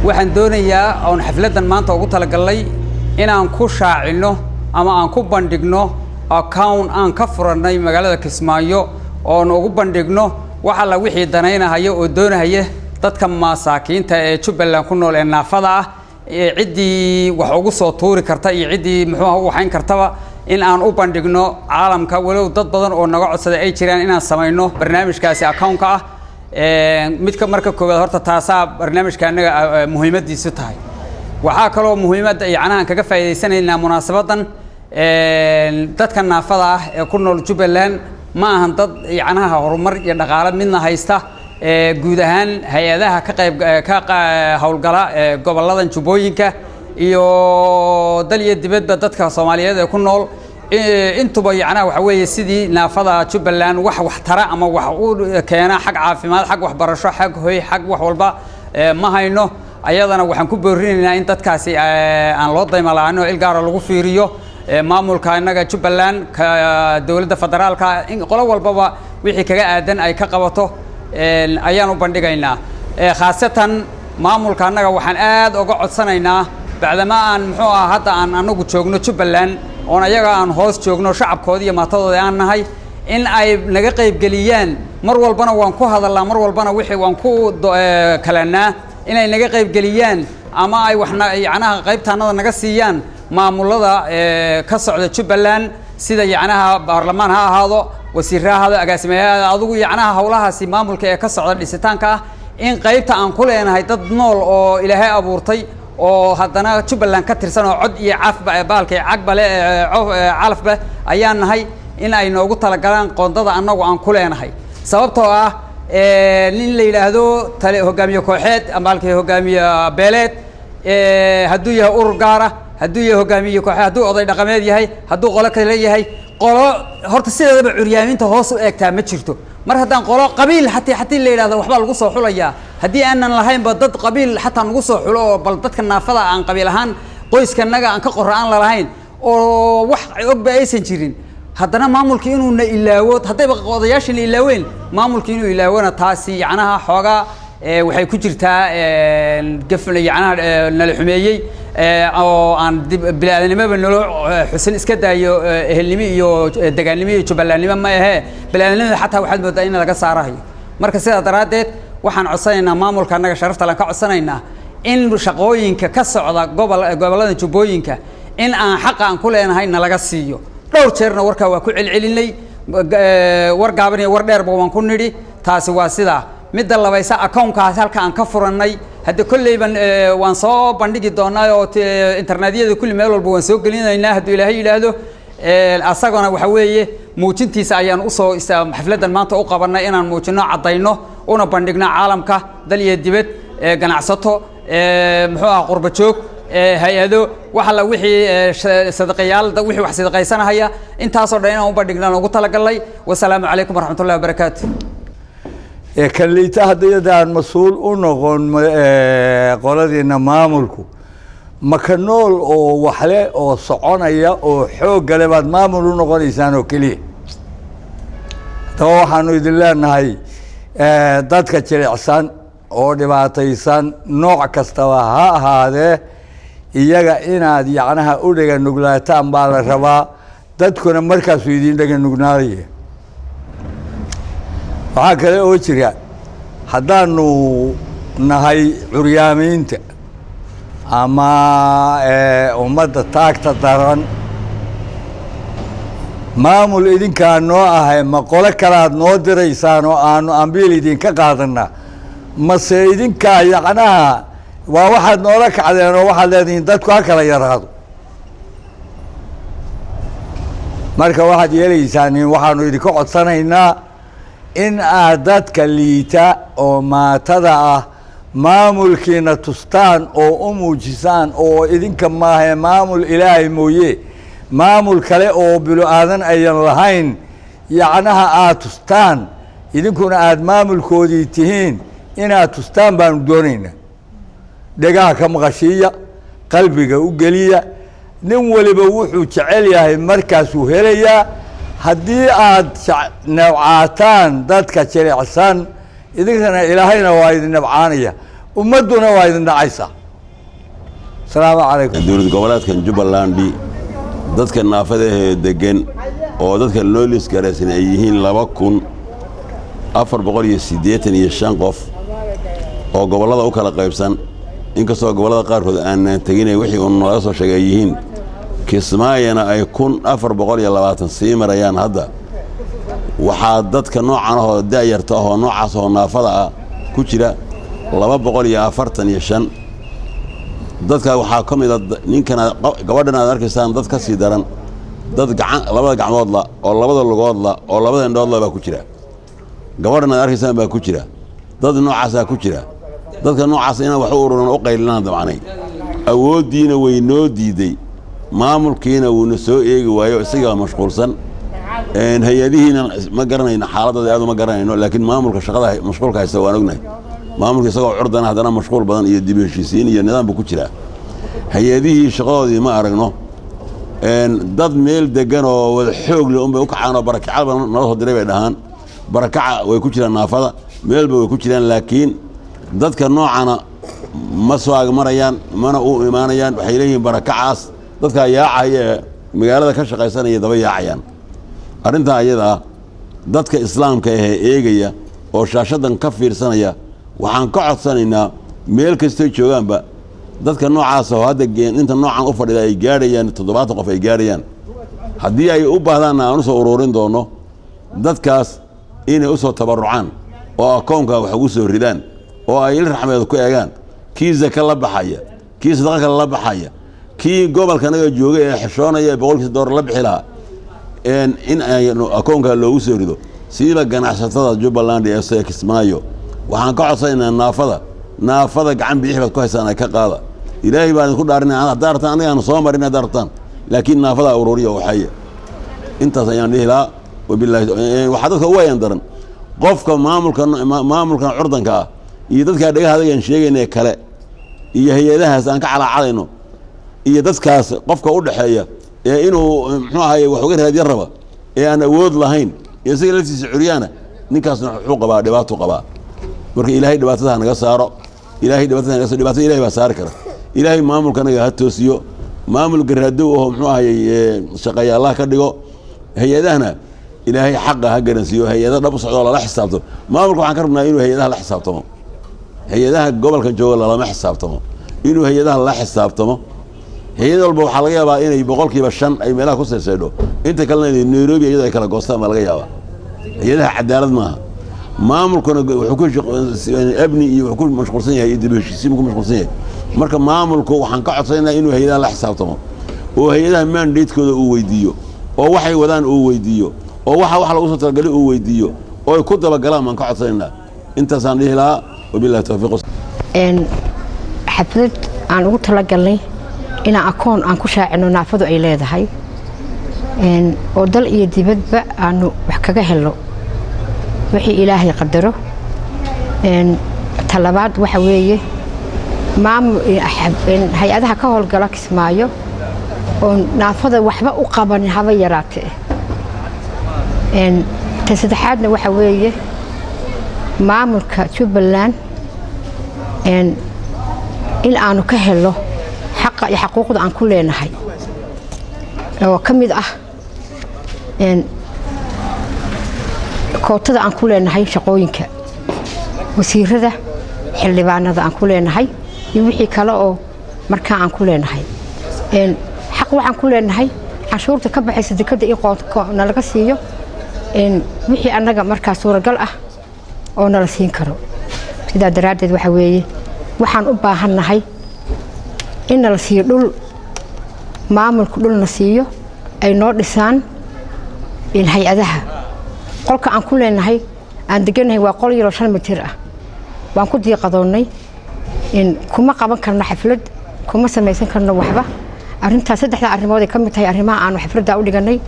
Waxaan doonayaa oon xafladdan maanta ugu talagalnay inaan ku shaacinno ama aan ku bandhigno account aan ka furannay magaalada Kismaayo, oon ugu bandhigno wax alla wixii danaynahaya oo doonahaya dadka masaakiinta ee Jubbaland ku nool ee naafada ah, ciddii wax ugu soo tuuri karta iyo ciddii muxuuha u waxayn kartaba in aan u bandhigno caalamka. Walow dad badan oo naga codsaday ay jiraan inaan samayno barnaamijkaasi accountka ah. Midka marka koowaad horta taasaa barnaamijka annaga muhiimaddiisu tahay. Waxaa kaloo muhiimadda yacnaha aan kaga faa'iidaysanaynaa munaasabaddan, dadka naafada ah ee ku nool Jubbaland ma ahan dad yacnaha horumar iyo dhaqaale midna haysta. Guud ahaan hay-adaha ka qayb ka howlgala gobolladan Jubbooyinka iyo dal iyo dibadba, dadka Soomaaliyeed ee ku nool intuba yacnaha waxa weeye sidii naafada Jubbaland wax waxtara ama wax u keena, xag caafimaad, xag waxbarasho, xag hoy, xag wax walba, ma hayno. Ayadana waxaan ku boorinaynaa in dadkaasi aan loo dayma la-aan oo il gaara lagu fiiriyo. Maamulka innaga Jubbaland, ka dowladda federaalka, in qolo walbaba wixii kaga aadan ay ka qabato ayaan u bandhigaynaa. Khaasatan maamulka annaga waxaan aad uga codsanaynaa, bacdama aan muxuu aha hadda aan anagu joogno Jubbaland oon ayaga aan hoos joogno, shacabkooda iyo maatadooda aan nahay, in ay naga qaybgeliyaan. Mar walbana waan ku hadalnaa, mar walbana wixii waan ku kalanaa inay naga qaybgeliyaan ama ay waxna yacnaha qaybtaanada naga siiyaan maamulada ka socda Jubbaland, sida yacnaha baarlamaan ha ahaado, wasiirre ha ahaado, agaasimayaal, adugu yacnaha howlahaasi maamulka ee ka socda dhisitaanka ah, in qaybta aan ku leenahay, dad nool oo Ilaahay abuurtay oo haddana Jubbaland ka tirsan oo cod iyo cafba baalkay cagbale calafba ayaan nahay, in ay noogu talagalaan qoondada annagu aan ku leenahay. Sababtoo ah nin la yidhaahdo tale hogaamiye kooxeed ama halkii hogaamiye beeleed hadduu yahay, urur gaara hadduu yahay, hogaamiye kooxeed hadduu, oday dhaqameed yahay hadduu, qolo kale yahay, qolo horta sideedaba curyaaminta hoos u eegtaa ma jirto. Mar haddaan qolo qabiil hatii la yidhahdo waxbaa lagu soo xulayaa, haddii aanan lahaynba dad qabiil xataa nagu soo xulo oo bal dadka naafada aan qabiil ahaan qoyskanaga aan ka qora aan lalahayn oo wax ogba aysan jirin, haddana maamulki inuu na ilaawo, haddayba odayaashina ilaaween, maamulki inuu ilaawona, taasi yacnaha xoogaa waxay ku jirtaa gaf yacnaha nala xumeeyey oo aan dib bini'aadanimoba naloo xusin. Iska daayo ehelnimo iyo degaannimo iyo Jubbalandnimo ma ahee, bini'aadanimada xataa waxaad moodaa in laga saarahayo. Marka sidaa daraaddeed waxaan codsanaynaa maamulka annaga sharafta laan ka codsanaynaa in shaqooyinka ka socda gobol gobollada Jubbooyinka in aan xaqa aan ku leenahay nalaga siiyo. Dhowr jeerna warkaa waa ku celcelinay, war gaaban iyo war dheerba waan ku nidhi. Taasi waa sidaa. Midda labaysa, accountkaas halka aan ka furannay hadda kolleyban waan soo bandhigi doonaa oo internetyada kulli meel walba waan soo gelinaynaa hadduu Ilaahay yidhaahdo. Asagana waxa weeye muujintiisa ayaan usoo xafladdan maanta u qabannay inaan muujino, caddayno, una bandhigno caalamka, dal iyo dibad, ganacsato, muxuu aha, qurba joog, hay-ado, wax alla wixii sadaqayaal, wixii wax sadaqaysanahaya, intaasoo dhan inaan u bandhignaan ugu talagalnay. Wasalaamu calaykum waraxmatullahi wabarakaatu. Kan liita haddayadaan mas-uul u noqon qoladiina maamulku, maka nool oo waxle oo soconaya oo xoog gale baad maamul u noqonaysaan oo keliya. Haddaba waxaanu idin leenahay, dadka jilicsan oo dhibaataysan nooc kastaba ha ahaadee, iyaga inaad yacnaha u dhega nuglaataan baa la rabaa, dadkuna markaasuu idin dhega nugnaadaya. Waxaa kale oo jira, haddaanu nahay curyaamiinta ama ummadda taagta daran, maamul idinkaa noo ahay. Ma qolo kalaad noo diraysaan oo aanu ambiil idinka qaadanaa, mase idinkaa yacnaha waa waxaad noola kacdeen oo waxaad leedihiin dadku ha kala yaraado? Marka waxaad yeelaysaan, waxaanu idinka codsanaynaa in aad dadka liita oo maatada ah maamulkiina tustaan oo u muujisaan, oo idinka maahae maamul Ilaahay mooye maamul kale oo bilo aadan ayan lahayn yacnaha aad tustaan, idinkuna aada maamulkoodii tihiin, inaad tustaan baanu doonaynaa. Dhegaha ka maqashiiya, qalbiga u geliya. Nin waliba wuxuu jecel yahay markaasuu helayaa. Haddii aad nabcaataan dadka jilicsan, idinkana Ilaahayna waa idin nabcaanaya. Ummadduna waa idin dhacaysaa. Asalaamu calaykum. Dowlad goboleedkan Jubbalandi, dadka naafada ahee deggan oo dadka loo liisgaraysan ay yihiin 2485 qof oo gobollada u kala qaybsan, inkastoo gobollada qaarkood aanan teginay, wixii uu nalaga soo sheegay ay yihiin, Kismaayana ay 1420 sii marayaan. Hadda waxaa dadka noocan ahoo da'yarta ahoo noocaas oo naafada ah ku jira 245. Dadka waxaa ka mid a ninkan, gabadhan aad arkaysaan, dad ka sii daran, dad gacan labada gacmoodla oo labada lugoodla oo labada indhoodla baa ku jira. Gabadhan aad arkaysaan baa ku jira. Dad noocaasaa ku jira. Dadka noocaas inaan wax u ururan u qaylinaan damcnay, awooddiina way noo diiday, maamulkiina wuuna soo eegi waayo, isagaa mashquulsan. Hay-adihiina ma garanayno, xaaladooda aad uma garanayno, laakiin maamulka shaqada mashquulka haysta waan ognahay. Maamulka isagoo curdana haddana mashquul badan iyo dib u heshiisiin iyo nidaam buu ku jiraa. Hay-adihii shaqadoodii ma aragno. Dad meel degan oo wada xoog leh unbay u kacaan oo barakacaba nala soo diray bay dhahaan. Barakaca way ku jiraan, naafada meelba way ku jiraan, laakiin dadka noocana ma soo agmarayaan mana u imaanayaan. Waxay leeyihiin barakacaas dadkaa yaacaya ee magaalada ka shaqaysanaya daba yaacayaan. Arrintaa ayada ah, dadka islaamka ahee eegaya oo shaashadan ka fiirsanaya, waxaan ka codsanaynaa meel kastoy joogaanba dadka noocaas oo hadda inta noocan u fadhida ay gaadhayaan 70 qof ay gaadhayaan, haddii ay u baahdaanna aan usoo ururin doono dadkaas, inay u soo tabarucaan oo akoonka wax ugu soo ridaan oo ay il raxmeed ku eegaan, kii zaka la baxaya, kii sadaqa kale la baxaya, kii gobolka naga joogay ee xishoonaya ee boqolkiisa doolar la bixi lahaa, in aynu akoonka loogu soo rido. Siiba ganacsatada Jubbaland ee see Kismaayo waxaan ka codsanaynaa naafada gacan bidix baad ku haysaan, ay ka qaada. Ilaahay baan idinku dhaarinay, haddaa rabtaan aniga aanu soo marin haddaa rabtaan, laakiin naafada ururiya waxaya. Intaas ayaan dhihi lahaa, wabillahi. Waxaa dadka ugu hayan daran qofka maamulka, maamulkan curdanka ah iyo dadkaa dhagaha adagaan sheegayna kale iyo hay-adahaas aan ka calaacadayno iyo dadkaas qofka u dhexeeya ee inuu muxuu ahaye wax uga raadyan raba ee aan awood lahayn ee isaga laftiisa curyaana, ninkaasna wuxuu qabaa dhibaatuu qabaa. Marka Ilaahay dhibaatada ha naga saaro. Ilaahay dhibaatada naga saaro. Dhibaatada Ilahay baa saari kara. Ilaahay maamulka naga ha toosiyo, maamul garaadow oo muxuu ahayey shaqeeya Allah ka dhigo. Hay-adahana Ilaahay xaqa ha garansiiyo, hay-ada dhab u socdo oo lala xisaabtamo. Maamulka waxaan ka rabnaa inuu hay-adaha la xisaabtamo. Hay-adaha gobolkan jooga lalama xisaabtamo, inuu hay-adaha la xisaabtamo. Hay-ad walba waxaa laga yaabaa inay 5% ay meelaha ku seeseedho, inta kalena inay Nairobi iyadoo ay kala goostaan baa laga yaabaa. Hay-adaha cadaalad maaha. Maamulkuna wuxuu ku amni iyo wuxuu ku mashquulsan yahay iyo dib u heshiisiin ku mashquulsan yahay. Marka maamulku waxaan ka codsanaynaa inuu hay-adaha la xisaabtamo oo hay-adaha mandate-kooda uu weydiiyo oo waxay wadaan uu weydiiyo oo waxa lagu soo talagalay uu weydiiyo oo ay ku dabagalaan baan ka codsanaynaa. Intaasaan dhihi lahaa, wabillahi tawfiiq. Xaflad aan ugu talagalnay inaan akoon aan ku shaacino naafadu ay leedahay oo dal iyo dibadba aanu wax kaga helo wixii Ilaahay qadaro. Talabaad waxa weeye maamul hay-adaha ka howlgala Kismaayo oo naafada waxba u qabanin haba yaraatee. Ta saddexaadna waxa weeye maamulka Jubbaland in aanu ka helo xaqa iyo xaquuqda aan ku leenahay oo ka mid ah kootada aan ku leenahay shaqooyinka wasiirada, xildhibaanada aan ku leenahay iyo wixii kale oo markaa aan ku leenahay. Xaq waxaan ku leenahay canshuurta ka baxaysa dekadda in nalaga siiyo wixii annaga markaa suuragal ah oo nala siin karo. Sidaa daraaddeed waxa weeye waxaan u baahannahay in nala siiyo dhul, maamulku dhulna siiyo, ay noo dhisaan hay-adaha. Qolka aan ku leenahay aan degannahay waa qol yaroo 5 mitir ah, waan ku diiqadoonnay, kuma qaban karno xaflad, kuma samaysan karno waxba. Arrintaas saddexda arrimood ay ka mid tahay arrimaha aanu xafladda u dhiganay.